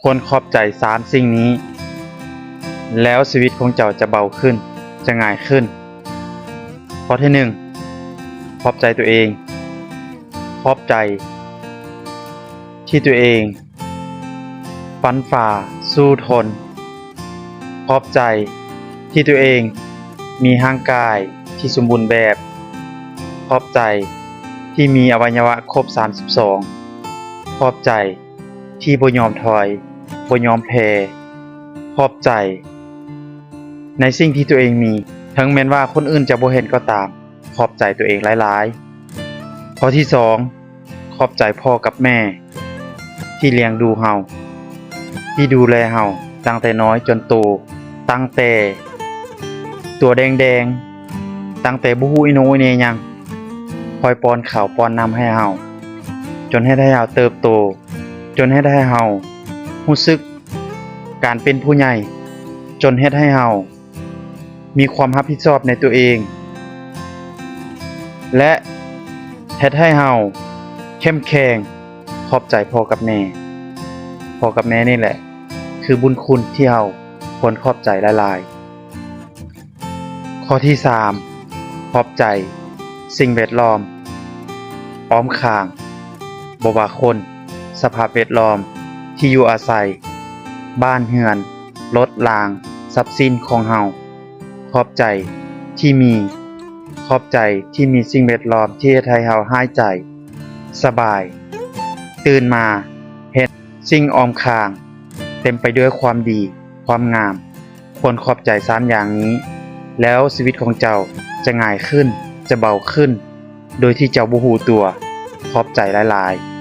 ຄວນຂອບໃຈສາມສິ່ງນີ້ ແລ້ວຊີວິດຂອງເຈົ້າຈະເບົາຂຶ້ນ, ຈະງ່າຍຂຶ້ນ. ຂໍ້ທີໜຶ່ງ ຂອບໃຈຕົວເອງ. ຂອບໃຈທີ່ຕົວເອງຟັນຝ່າສູ້ທົນ. ຂອບໃຈທີ່ຕົວເອງມີຮ່າງກາຍທີ່ສົມບູນແບບ. ຂອບໃຈທີ່ມີອະໄວຍະວະຄົບສາມສິບສອງ. ຂອບໃຈ ທີ່ບໍ່ຍອມຖອຍ, ບໍ່ຍອມແພ້. ຂອບໃຈໃນສິ່ງທີ່ຕົວເອງມີ, ເຖິງແມ່ນວ່າຄົນອື່ນຈະບໍ່ເຫັນກໍຕາມ. ຂອບໃຈຕົວເອງຫຼາຍໆ. ຂໍ້ທີສອງ ຂອບໃຈພໍ່ກັບແມ່ທີ່ລ້ຽງດູເຮົາ, ທີ່ດູແລເຮົາຕັ້ງແຕ່ນ້ອຍຈົນໂຕ, ຕັ້ງແຕ່ຕົວແດງໆ, ຕັ້ງແຕ່ບໍ່ຮູ້ອີ່ໂໜອີ່ເໜຫຍັງ, ຄອຍປ້ອນເຂົ້າປ້ອນນ້ຳໃຫ້ເຮົາ, ຈົນເຮັດໃຫ້ເຮົາເຕີບໂຕ, ຈົນເຮັດໃຫ້ເຮົາຮູ້ສຶກການເປັນຜູ້ໃຫຍ່, ຈົນເຮັດໃຫ້ເຮົາມີຄວາມຮັບຜິດຊອບໃນຕົວເອງ ແລະ ເຮັດໃຫ້ເຮົາເຂັ້ມແຂງ. ຂອບໃຈພໍ່ກັບແມ່. ພໍ່ກັບແມ່ນີ້ແຫຼະ ຄືບຸນຄຸນທີ່ເຮົາຄວນຂອບໃຈຫຼາຍໆ. ຂໍ້ທີສາມ ຂອບໃຈສິ່ງແວດລ້ອມອ້ອມຂ້າງ, ບໍ່ວ່າຄົນ, ສະພາບແວດລ້ອມ, ທີ່ຢູ່ອາໄສ, ບ້ານເຮືອນ, ລົດລາງ, ຊັບສິນຂອງເຮົາ. ຂອບໃຈທີ່ມີ, ຂອບໃຈທີ່ມີສິ່ງແວດລ້ອມທີ່ເຮັດໃຫ້ເຮົາຫາຍໃຈສະບາຍ, ຕື່ນມາເຫັນສິ່ງອ້ອມຂ້າງເຕັມໄປດ້ວຍຄວາມດີ, ຄວາມງາມ. ຄວນຂອບໃຈສາມຢ່າງນີ້ ແລ້ວຊີວິດຂອງເຈົ້າຈະງ່າຍຂຶ້ນ, ຈະເບົາຂຶ້ນ ໂດຍທີ່ເຈົ້າບໍ່ຮູ້ຕົວ. ຂອບໃຈຫຼາຍໆ.